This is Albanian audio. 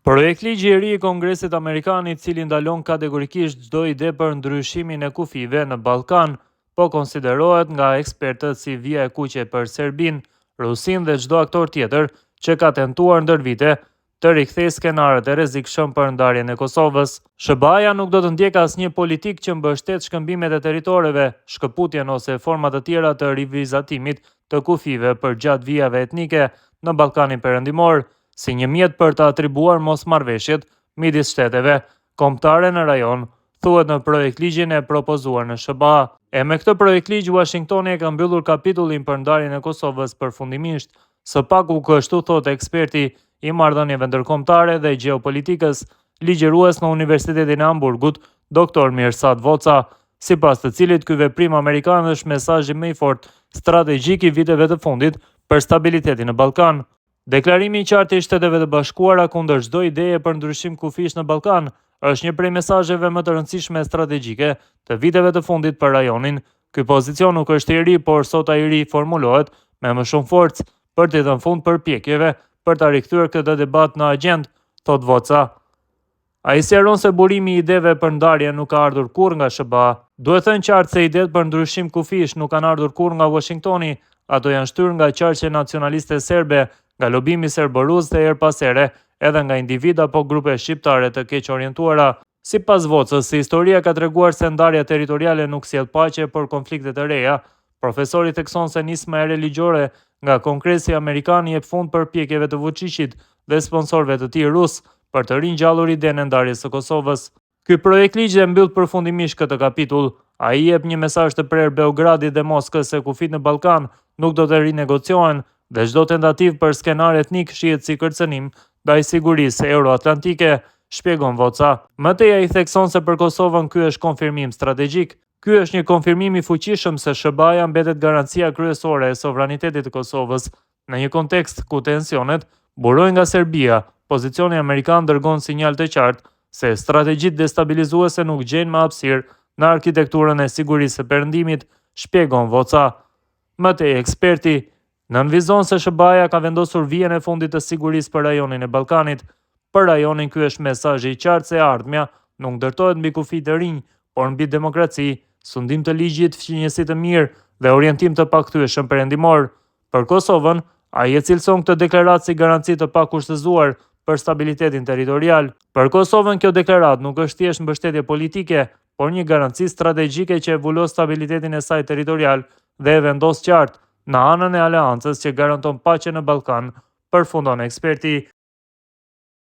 Projektligji i ri i Kongresit Amerikan, i cili ndalon kategorikisht çdo ide për ndryshimin e kufijve në Ballkan, po konsiderohet nga ekspertët si vija e kuqe për Serbinë, Rusinë dhe çdo aktor tjetër që ka tentuar ndër vite të rikthejë skenarët e rrezikshëm për ndarjen e Kosovës. SHBA-ja nuk do të ndjekë asnjë politikë që mbështet shkëmbimet e territoreve, shkëputjen ose forma të tjera të rivizatimit të kufijve përgjatë vijave etnike në Ballkanin Perëndimor, si një mjet për të atribuar mosmarrëveshjet midis shteteve kombëtare në rajon, thuhet në projektligjin e propozuar në SHBA. E me këtë projektligj Uashingtoni e ka mbyllur kapitullin për ndarjen e Kosovës përfundimisht. Së paku kështu thotë eksperti i marrëdhënieve ndërkombëtare dhe gjeopolitikës, ligjërues në Universitetin e Hamburgut, Dr. Mirsad Voca, sipas të cilit ky veprim amerikan është mesazhi më i fortë strategjik i viteve të fundit për stabilitetin në Ballkan. Deklarimi i qartë i Shteteve të Bashkuara kundër çdo ideje për ndryshim kufijsh në Ballkan është një prej mesazheve më të rëndësishme strategjike të viteve të fundit për rajonin. Ky pozicion nuk është i ri, por sot ai riformulohet me më shumë forcë për t'i dhënë fund përpjekjeve për ta rikthyer këtë debat në agjendë, thotë Voca. Ai sqaron se burimi i ideve për ndarje nuk ka ardhur kurrë nga SHBA. Duhet thënë qartë se idetë për ndryshim kufijsh nuk kanë ardhur kurrë nga Uashingtoni, ato janë shtyrë nga qarqe nacionaliste serbe, nga lobimi serbo-rus dhe herë pas here edhe nga individë apo grupe shqiptare të keqorientuara. Sipas Vocës, historia ka treguar se ndarja territoriale nuk sjell paqe, por konflikte të reja. Profesori thekson se nisma e re ligjore nga Kongresi amerikan i jep fund përpjekjeve të Vuçiqit dhe sponsorëve të tij rusë për të ringjallur idenë e ndarjes së Kosovës. Ky projektligj e mbyll përfundimisht këtë kapitull. Ai i jep një mesazh të prerë Beogradit dhe Moskës se kufijtë në Ballkan nuk do të rinegociohen dhe çdo tentativë për skenar etnik shihet si kërcënim ndaj sigurisë euroatlantike, shpjegon Voca. Më tej ai thekson se për Kosovën ky është konfirmim strategjik. Ky është një konfirmim i fuqishëm se SHBA-ja mbetet garancia kryesore e sovranitetit të Kosovës. Në një kontekst ku tensionet burojnë nga Serbia, pozicioni amerikan dërgon sinjal të qartë se strategjitë destabilizuese nuk gjejnë më hapësirë në arkitekturën e sigurisë së Perëndimit, shpjegon Voca. Më tej eksperti nënvizon se SHBA-ja ka vendosur vijën e fundit të sigurisë për rajonin e Ballkanit. Për rajonin ky është mesazhi i qartë se e ardhmja nuk ndërtohet mbi kufij të rinj, por mbi demokraci, sundim të ligjit, fqinjësi të mirë dhe orientim të pakthyeshëm perëndimor. Për Kosovën, ai e cilëson këtë deklaratë si garanci të pakushtëzuar për stabilitetin territorial. Për Kosovën kjo deklaratë nuk është thjesht mbështetje politike, por një garanci strategjike që e vulos stabilitetin e saj territorial dhe e vendos qartë në anën e aleancës që garanton paqen në Ballkan, përfundon eksperti.